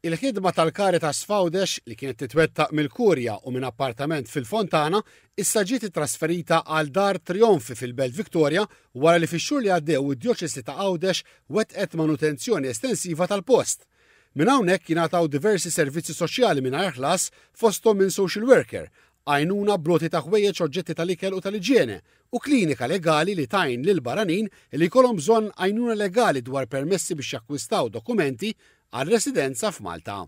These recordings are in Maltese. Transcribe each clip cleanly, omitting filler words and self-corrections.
Il-ħidma tal-Caritas f'Għawdex, li kienet titwettaq mill-Kurja u minn appartament fil-Fontana, issa ġiet ittrasferita għal Dar Trionfi fil-Belt Victoria wara li fix-xhur li għaddew id-Djoċesi ta' Għawdex wettqet manutenzjoni estensiva tal-post. Minn hawnhekk jingħataw diversi servizzi soċjali mingħajr ħlas fosthom minn social worker, għajnuna bl-għoti ta' ħwejjeġ oġġetti tal-ikel u tal-iġjene, u klinika legali li tgħin lill-barranin li jkollhom bżonn għajnuna legali dwar permessi biex jakkwistaw dokumenti għal residenza f'Malta.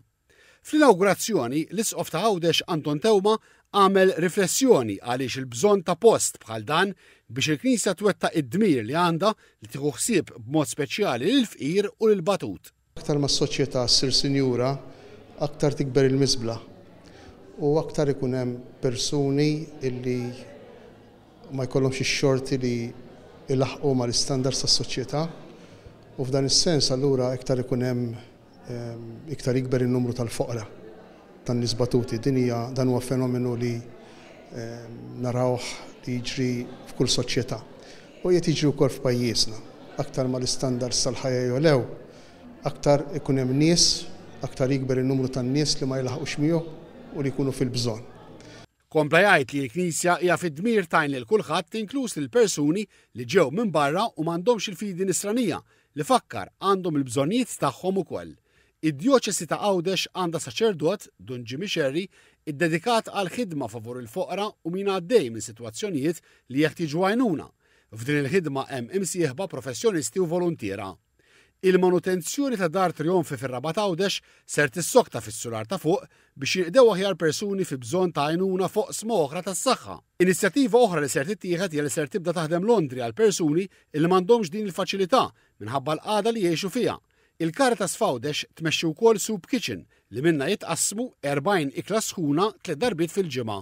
Fl-inawgurazzjoni, l-Isqof ta' Għawdex Anton Teuma għamel riflessjoni għaliex il-bżonn ta' post bħal dan biex il-Knisja twettaq id-dmir li għandha li tieħu ħsieb b'mod speċjali lill-fqir u lill-batut. Aktar ma s-soċjetà ssir sinjura, aktar tikber il-miżbla u aktar ikun hemm persuni li ma jkollhomx ix-xorti li jlaħħqu mal-istandards tas-soċjetà u f'dan is-sens allura iktar ikun hemm iktar jikber in-numru tal-foqra, tan-nies batuti. Din hija dan huwa fenomenu li narawh li jiġri f'kull soċjetà. U qiegħed jiġri wkoll f'pajjiżna. Aktar ma l-istandards tal-ħajja jogħlew, aktar ikun hemm nies, aktar jikber in-numru tan-nies li ma jlaħħqux miegħu u li jkunu fil-bżonn. Kompla jgħid li l-Knisja hija fid-dmir tgħin lil kulħadd inkluż lil persuni li ġew minn barra u m'għandhomx il-fidi Nisranija, li fakkar għandhom il-bżonnijiet tagħhom ukoll. Id-Djoċesi ta' Għawdex għandha saċerdot, Dun Jimmy Scerri, iddedikat għall-ħidma favur il-foqra u min għaddej minn sitwazzjonijiet li jeħtieġu għajnuna. F'din il-ħidma hemm imsieħba professjonisti u voluntiera. Il-manutenzjoni ta' Dar Trionfi fir-Rabat Għawdex ser tissokta fis-sular ta' fuq biex jinqdew aħjar persuni fi bżonn ta' għajnuna f'oqsma oħra tas-saħħa. Inizjattiva oħra li ser tittieħed hija li ser tibda taħdem laundry għal persuni li m'għandhomx din il-faċilità minħabba l-qagħda li jgħixu fiha. Il-Caritas f'Għawdex tmexxi wkoll soup kitchen li minnha jitqassmu 40 ikla sħuna tliet darbiet fil-ġimgħa.